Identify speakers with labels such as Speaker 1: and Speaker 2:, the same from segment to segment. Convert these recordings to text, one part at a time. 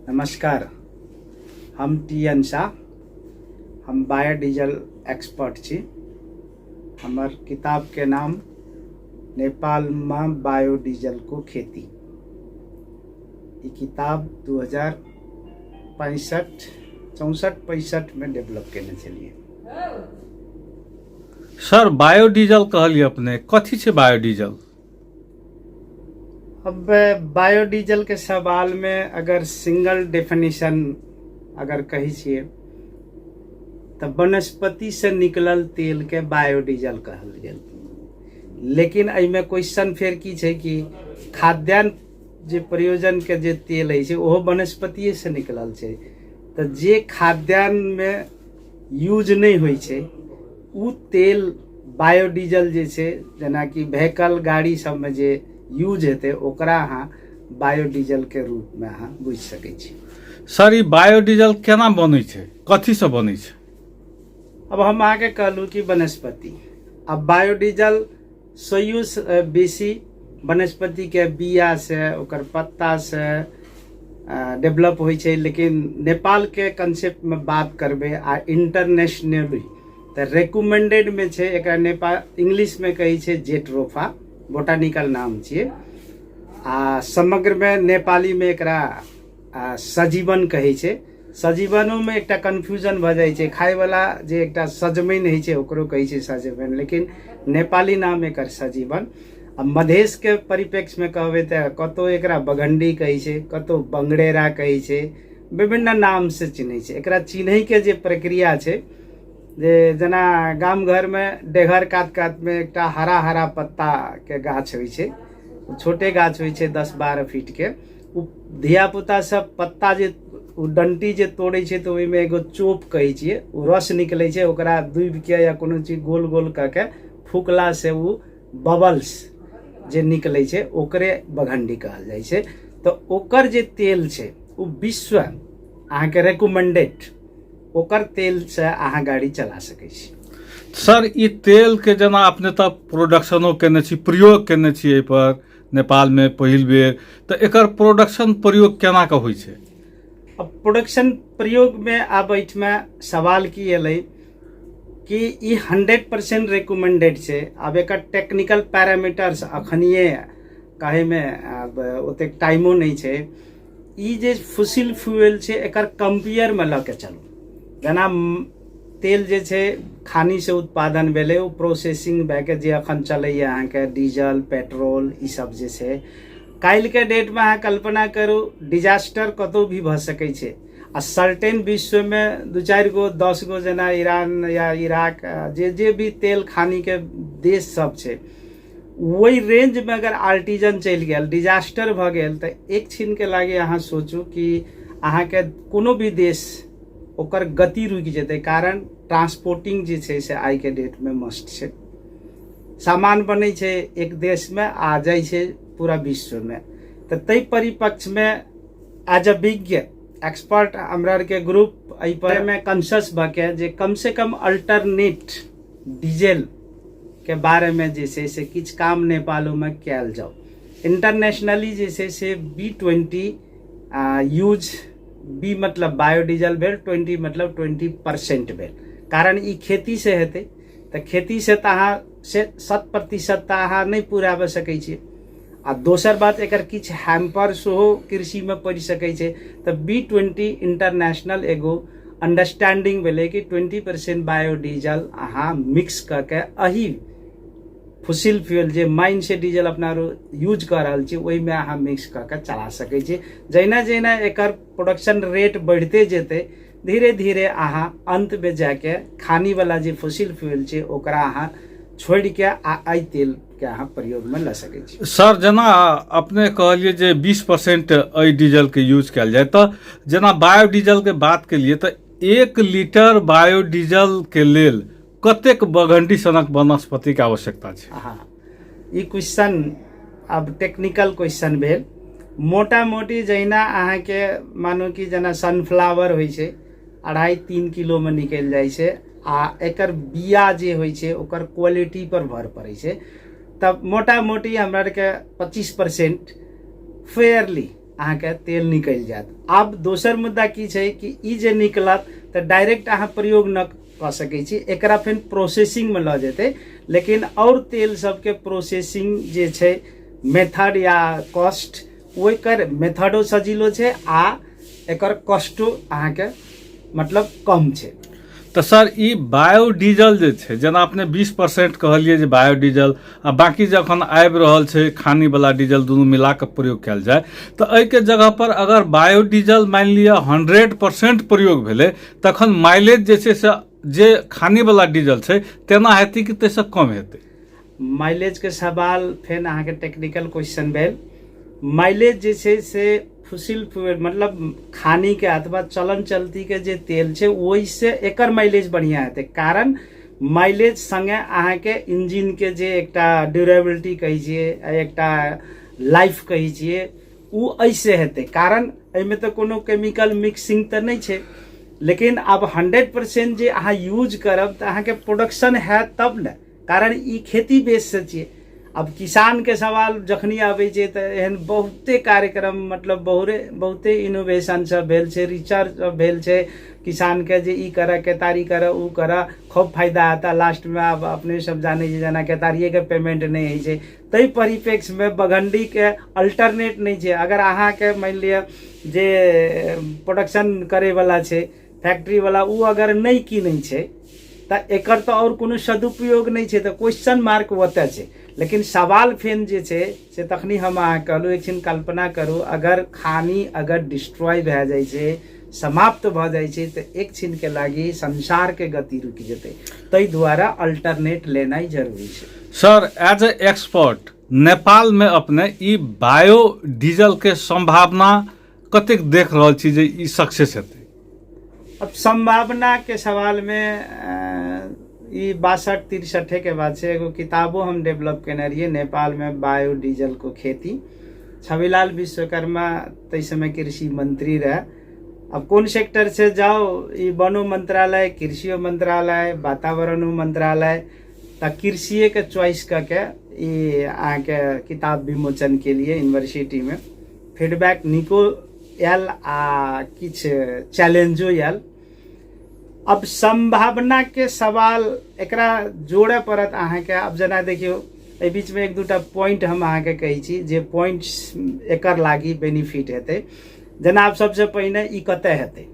Speaker 1: नमस्कार, हम T N Shah, हम बायोडीजल एक्सपर्ट छी। हमर किताब के नाम नेपाल में बायोडीजल को खेती। ई किताब 2065 64 65 में डेवलप केने छलियै।
Speaker 2: सर, बायोडीजल कहलियै अपने, कथी छै बायोडीजल?
Speaker 1: अब बायोडीजल के सवाल में अगर सिंगल डेफिनेशन अगर कहै छियै तऽ वनस्पति से निकलल तेल के बायोडीजल कहल गेल। लेकिन एहिमे क्वेश्चन फेर की छै कि खाद्यान्न जे प्रयोजन के जे तेल होइ छै, ओहो वनस्पतिये से निकलल छै। तऽ जे खाद्यान्नमे यूज नहि होइ छै, ओ तेल बायोडीजल जे छै, जेनाकि व्हीकल गाड़ी सबमे जे यूज हेतै, ओकरा अहाँ बायोडीजलके रूपमे अहाँ बुझि सकै छी।
Speaker 2: सर, ई बायोडीजल केना बनै छै, कथीसँ बनै छै?
Speaker 1: अब हम अहाँके कहलहुँ कि वनस्पति, अब बायोडीजल सैयो बेसी वनस्पतिके बियासँ, ओकर पत्तासँ डेवलप होइ छै। लेकिन नेपालके कंसेप्टमे बात करबै आ इंटरनेशनली तऽ रेकमेंडेडमे छै एकरा नेपाल इंग्लिशमे कहै छै जेट्रोफा, बोटानिकल नाम छियै, आ समग्रमे नेपालीमे एकरा सजीवन कहै छै। सजीवनोमे एकटा कन्फ्यूजन भऽ जाइ छै। खायवला जे एकटा सजमनि होइ छै, ओकरो कहै छै सजमनि, लेकिन नेपाली नाम एकर सजीवन। आ मधेशके परिप्रेक्ष्यमे कहबै तऽ कतहु एकरा बघण्डी कहै छै, कतहु बंगड़ेरा कहै छै, विभिन्न नामसँ चिन्है छै। एकरा चिन्हैके जे प्रक्रिया छै, जे जेना गाम घरमे डेघर कात कातमे एकटा हरा हरा पत्ताके गाछ होइ छै, छोटे गाछ होइ छै, 10-12 फीटके। ओ धियापुता सब पत्ता जे ओ डंटी जे तोड़ै छै तऽ ओहिमे एगो चोप कहै छियै, ओ रस निकलै छै। ओकरा दुबिके या कोनो चीज गोल गोल कऽ के फूकलासँ ओ बबल्स जे निकलै छै, ओकरे बघण्डी कहल जाइ छै। तऽ ओकर जे तेल छै, ओ विश्व अहाँके रेकमेंडेड, ओकर तेलसँ अहाँ गाड़ी चला सकै छी।
Speaker 2: सर, ई तेलके जेना अपने तऽ प्रोडक्शनो केने छी, प्रयोग केने छी एहिपर नेपालमे पहिल बेर, तऽ एकर प्रोडक्शन प्रयोग केना कऽ होइ छै?
Speaker 1: अब प्रोडक्शन प्रयोगमे आब एहिठमा सवाल की एलै कि ई 100% रिकमेंडेड छै। आब एकर टेक्निकल पैरामीटर्स अखनिए कहैमे आब ओतेक टाइमो नहि छै। ई जे फोसिल फ्यूल छै, एकर कम्पेयरमे लऽ के चलू, जेना तेल जे छै खानीसँ उत्पादन भेलै, ओ प्रोसेसिंग भए के जे अखन चलैए अहाँके डीजल पेट्रोल ई सब जे छै, काल्हिके डेटमे अहाँ कल्पना करू, डिजास्टर कतहु भी भऽ सकै छै। आ सर्टेन विश्वमे दू चारि गो 10 गो, जेना ईरान या इराक, जे जे भी तेल खानीके देश सब छै, ओहि रेंजमे अगर आर्टिजन चलि गेल, डिजास्टर भऽ गेल, तऽ एक क्षणके लागि अहाँ सोचू कि अहाँके कोनो भी देश ओकर गति रुकि जेतै। कारण ट्रांसपोर्टिंग जे छै से आइके डेटमे मस्ट छै। सामान बनै छै एक देशमे आ जाइ छै पूरा विश्वमे। तऽ ताहि परिपक्षमे एज अ विज्ञ एक्सपर्ट हमरा आरके ग्रुप एहि पर मे कॉन्शियस भऽ के जे कम से कम अल्टरनेट डीजल के बारेमे जे छै से किछु काम नेपालोमे कयल जाउ। इंटरनेशनली जे छै से B20 use, B मतलब बायोडीजल भेल, 20 मतलब 20% भेल। कारण ई खेतीसँ हेतै, तऽ खेतीसँ तऽ अहाँ से 100% तऽ अहाँ नहि पुराबऽ सकै छियै। आ दोसर बात, एकर किछु हैम्पर सेहो कृषिमे पड़ि सकै छै। तऽ B20 international एगो अंडरस्टैंडिंग भेलै कि 20% बायोडीजल अहाँ मिक्स कऽ के एहि फोसिल फ्यूल जे माइन से डीजल अपना यूज कऽ रहल छी, ओहिमे अहाँ मिक्स कऽ के चला सकै छी। जहिना जहिना एकर प्रोडक्शन रेट बढ़िते जेतै, धीरे धीरे अहाँ अन्तमे जाके खानीवला जे फोसिल फ्यूल छै, ओकरा अहाँ छोड़िके आ एहि तेलके अहाँ प्रयोगमे लऽ सकै छी।
Speaker 2: सर, जेना अपने कहलियै जे 20% एहि डीजलके यूज कयल जाय, तऽ जेना बायोडीजलके बात केलियै, तऽ 1 लीटर बायोडीजलके लेल कतेक बघंडी सनक वनस्पतिके आवश्यकता छै?
Speaker 1: हाँ, ई क्वेश्चन आब टेक्निकल क्वेश्चन भेल। मोटा मोटी जहिना अहाँके मानू कि जेना सनफ्लावर होइ छै, 2.5-3 किलोमे निकलि जाइ छै। आ एकर बिया जे होइ छै, ओकर क्वालिटी पर भर पड़ै छै। तब मोटा मोटी हमरा आरके 25% फेयरली अहाँके तेल निकलि जायत। आब दोसर मुद्दा की छै कि ई जे निकलत तऽ डायरेक्ट अहाँ प्रयोग न कऽ सकै छी, एकरा फेर प्रोसेसिंगमे लऽ जेतै। लेकिन आओर तेल सबके प्रोसेसिंग जे छै मेथड या कॉस्ट, ओकर मेथडो सजिलो छै आ एकर कॉस्टो अहाँके मतलब कम छै।
Speaker 2: तऽ सर ई बायोडीजल जे छै, जेना अपने 20% कहलियै जे बायोडीजल आ बाँकी जखन आबि रहल छै खानीवला डीजल, दुनू मिला कऽ प्रयोग कयल जाय, तऽ एहिके जगह पर अगर बायोडीजल मानि लिअ 100% प्रयोग भेलै, तखन माइलेज जे छै से जे खानीवला डीजल छै तेना हेतै कि ताहिसँ कम हेतै?
Speaker 1: माइलेजके सवाल फेर अहाँके टेक्निकल क्वेश्चन भेल। माइलेज जे छै से फुसिल फ्यूल मतलब खानीके अथवा चलन चलतीके जे तेल छै ओहिसँ एकर माइलेज बढ़िआँ हेतै। कारण माइलेज सङ्गे अहाँके इंजिनके जे एकटा ड्यूरेबिलिटी कहै छियै, एकटा लाइफ कहै छियै, ओ एहिसँ हेतै। कारण एहिमे तऽ कोनो केमिकल मिक्सिंग तऽ नहि छै। लेकिन आब 100% जे अहाँ यूज करब तऽ अहाँके प्रोडक्शन हैत तब ने, कारण ई खेती बेससँ छियै। आब किसानके सवाल जखनी आबै छै तऽ एहन बहुते कार्यक्रम मतलब बहुते बहुते इनोवेशन सब भेल छै, रिसर्च सब भेल छै किसानके जे ई करऽ, केतारी करऽ, ओ करऽ, खूब फायदा हेतऽ। लास्टमे आब अपने सब जानै छी जेना केतारिएके पेमेंट नहि होइ छै, ताहि परिप्रेक्ष्यमे बघण्डीके अल्टरनेट नहि छै। अगर अहाँके मानि लिअ जे प्रोडक्शन करैवला छै फैक्ट्रीवला, ओ अगर नहि कीनै छै तऽ एकर तऽ आओर कोनो सदुपयोग नहि छै, तऽ क्वेश्चन मार्क ओतऽ छै। लेकिन सवाल फेन जे छै से तखनी हम अहाँ कहलहुँ, एक क्षण कल्पना करू, अगर खानी अगर डिस्ट्रॉय भए जाइ छै, समाप्त भऽ जाइ छै, तऽ एक क्षणके लागि संसारके गति रुकि जेतै। ताहि दुआरे अल्टरनेट लेनाइ जरूरी छै।
Speaker 2: सर, एज ए एक्सपर्ट नेपालमे अपने ई बायोडीजलके सम्भावना कतेक देख रहल छी जे ई सक्सेस हेतै?
Speaker 1: अब संभावना के सवाल में ई 62-63 के बाद से एगो किताबो हम डेवलप केने रहियै, नेपाल में बायोडीजल को खेती। छविलाल विश्वकर्मा ताहि समय कृषि मंत्री रहे। अब कोन सेक्टर से जाओ, ई वनो मंत्रालय, कृषियो मंत्रालय, वातावरणो मंत्रालय, तऽ कृषिए के चॉइस कऽ के ई अहाँके किताब विमोचन के लिए यूनिवर्सिटी में फीडबैक नीको आयल आ किछु चैलेंजो आयल। अब संभावना के सवाल एकरा जोड़े पड़त अहाँके। अब जेना देखियौ, एहि बीचमे एक दूटा पॉइंट हम अहाँके कहै छी जे पॉइंट एकर लागी बेनिफिट हेतै। जेना आब सबसँ पहिने ई कतऽ हेतै?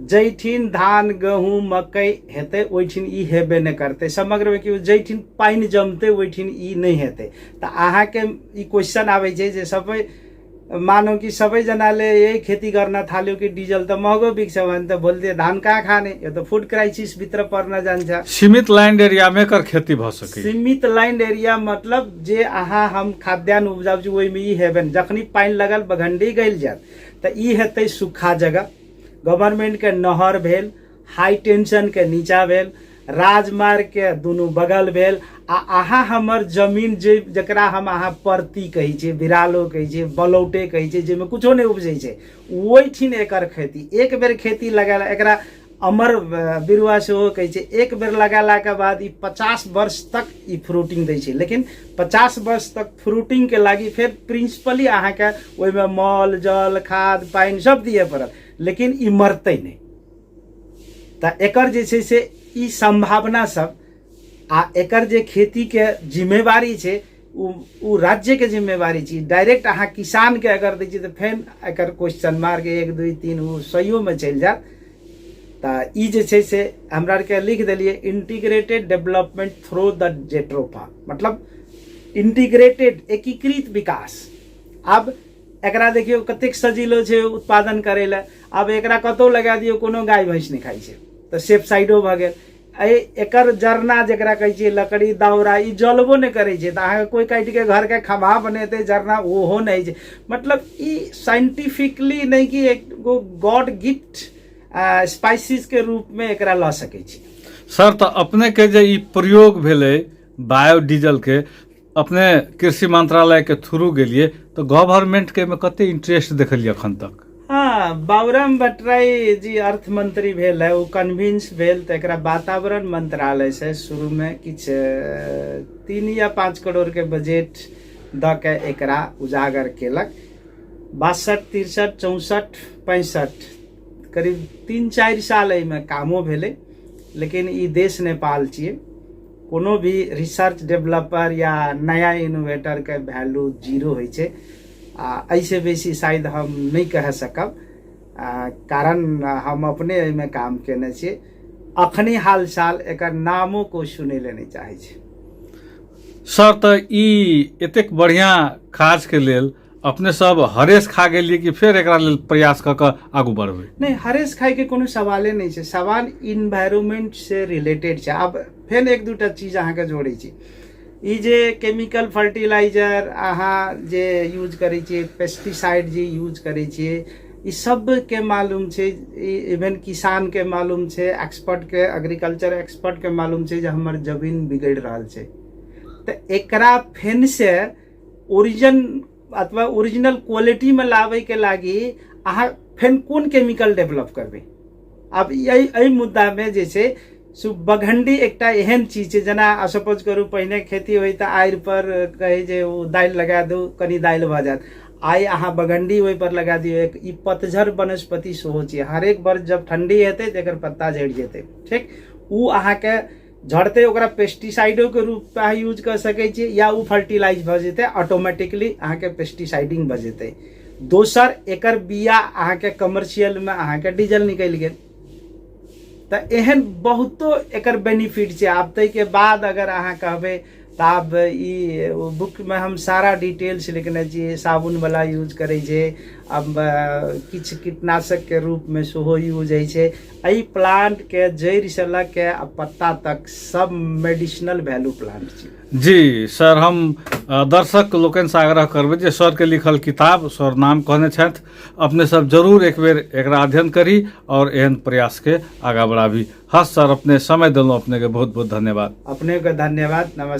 Speaker 1: जाहिठिन धान गहूँम मकई हेतै ओहिठिन ई हेबे नहि करतै। समग्रमे कि जाहिठिन पानि जमतै ओहिठिन ई नहि हेतै। तऽ अहाँके ई क्वेश्चन आबै छै जे सबै मानौ कि सबैजनाले यही खेती गर्न थाल्यो कि डिजल त महँगो बिक्छ भने त भोलि धान कहाँ खाने? यो त फुड क्राइसिस भित्र पर्न जान्छ।
Speaker 2: सीमित लैंड एरिया में एकर खेती भऽ सकैए।
Speaker 1: सीमित लैंड एरिया मतलब जे अहाँ हम खाद्यान्न उपजाबै छी ओहिमे ई हेबे नहि। जखनी पानि लगल बघण्डी गलि जायत तऽ ई हेतै सूखा जगह, गवर्नमेंटके नहर भेल, हाई टेंशनके नीचा भेल, राजमार्गके दुनू बगल भेल, आ अहाँ हमर जमीन जे जकरा हम अहाँ परती कहै छियै, बिरालो कहै छियै, बलौटे कहै छियै, जाहिमे कुछो नहि उपजै छै, ओहिठिन एकर खेती एक बेर खेती लगेला, एकरा अमर बिरुवा सेहो कहै छै, एक बेर लगेलाके बाद ई 50 वर्ष तक ई फ्रूटिंग दै छै। लेकिन 50 वर्ष तक फ्रूटिंगके लागि फेर प्रिंसिपली अहाँके ओहिमे मल जल खाद पानि सब दिअ पड़त, लेकिन ई मरतै नहि। तऽ एकर जे छै से ई सम्भावना सब आ एकर जे खेतीके जिम्मेवारी छै ओ राज्यके जिम्मेवारी छी। डायरेक्ट अहाँ किसानके अगर दै छियै तऽ फेर एकर क्वेश्चन मार्क 1 2 3 ओ सहियोमे चलि जायत। तऽ ई जे छै से हमरा आरके लिख देलियै integrated development through the jatropha, मतलब इंटीग्रेटेड एकीकृत विकास। आब एकरा देखियौ कतेक सजिलो छै उत्पादन करै लए। आब एकरा कतहु लगा दियौ कोनो गाय भैंस नहि खाइ छै, तऽ सेफ साइडो भऽ गेल। एहि एकर जरना जकरा कहै छियै लकड़ी दाउरा, ई जलबो नहि करै छै, तऽ अहाँके कोइ काटिके घरके खम्भा बनेतै जरना ओहो नहि होइ छै। मतलब ई साइंटिफिकली नहि कि एगो गॉड गिफ्ट स्पाइसिसके रूपमे एकरा लऽ सकै छी।
Speaker 2: सर, तऽ अपनेके जे ई प्रयोग भेलै बायोडीजलके, अपने कृषि मंत्रालय के थ्रू गेलिए तो गवर्नमेंट के में कते इंटरेस्ट देखलिए अखन तक?
Speaker 1: हाँ, बाबूराम भट्टराई जी अर्थ मंत्री भेल है, वो कन्विंस भेल तऽ एकरा वातावरण मंत्रालय से शुरू में किछु 3 या 5 करोड़ के बजट दऽ के एकरा उजागर केलक। 62 63 64 65 करीब 3-4 साल एहिमे कामो भेलै। लेकिन ई देश नेपाल छियै, कोनो भी रिसर्च डेवलपर या नया इनोवेटरके वैल्यू जीरो होइ छै। आ एहिसँ बेसी शायद हम नहि कह सकब, कारण हम अपने एहिमे काम केने छियै। अखनी हाल चाल एकर नामो कोइ सुनै लए नहि चाहै छै।
Speaker 2: सर, तऽ ई एतेक बढ़िआँ काजके लेल अपने सब हरेस खा गेलियै कि फेर एकरा लेल प्रयास कऽ कऽ आगू बढ़बै?
Speaker 1: नहि, हरेस खाइके कोनो सवाले नहि छै। सवाल इन्वायरमेंट से रिलेटेड छै। आब फेर एक दूटा चीज अहाँके जोड़ै छी। ई जे केमिकल फर्टिलाइजर अहाँ जे यूज करै छियै, पेस्टिसाइड जे यूज करै छियै, ई सबके मालूम छै, इवन किसानके मालूम छै, एक्सपर्टके, एग्रीकल्चर एक्सपर्टके मालूम छै जे हमर जमीन बिगड़ि रहल छै। तऽ एकरा फेनसँ ओरिजिन अथवा ओरिजिनल क्वालिटीमे लाबैके लागि अहाँ फेन कोन केमिकल डेवलप करबै? आब एहि मुद्दामे जे छै सो बघण्डी एकटा एहन चीज छै, जेना सपोज करू पहिने खेती होइ तऽ आड़ि पर कहै जे ओ दालि लगा दू, कनि दालि भऽ जायत। आइ अहाँ बघण्डी ओहिपर लगा दियौ। एक ई पतझड़ वनस्पति सेहो छै। हरेक वर्ष जब ठण्डी हेतै तऽ एकर पत्ता झड़ि जेतै। ठीक, ओ अहाँके झड़तै, ओकरा पेस्टिसाइडोके रूपमे अहाँ यूज कऽ सकै छियै या ओ फर्टिलाइज भऽ जेतै, ऑटोमेटिकली अहाँके पेस्टिसाइडिंग भऽ जेतै। दोसर, एकर बिया अहाँके कमर्शियलमे अहाँके डीजल निकलि गेल। तऽ एहन बहुतो एकर बेनिफिट छै। आब ताहिके बाद अगर अहाँ कहबै तऽ आब ई बुकमे हम सारा डिटेल्स लिखने छियै। साबुनवला यूज करै छै, आब किछु कीटनाशकके रूपमे सेहो यूज होइ छै। एहि प्लांटके जड़िसँ लऽ के आ पत्ता तक सब मेडिसिनल वैल्यू प्लांट छै।
Speaker 2: जी सर, हम दर्शक लोकनिसँ आग्रह करबै जे सरके लिखल किताब, सर नाम कहने छथि, अपने सब जरूर एक बेर एकरा अध्ययन करी और एहन प्रयासके आगाँ बढ़ाबी। हस सर, अपने समय देलहुँ, अपनेके बहुत बहुत धन्यवाद।
Speaker 1: अपनेके धन्यवाद, नमस्कार।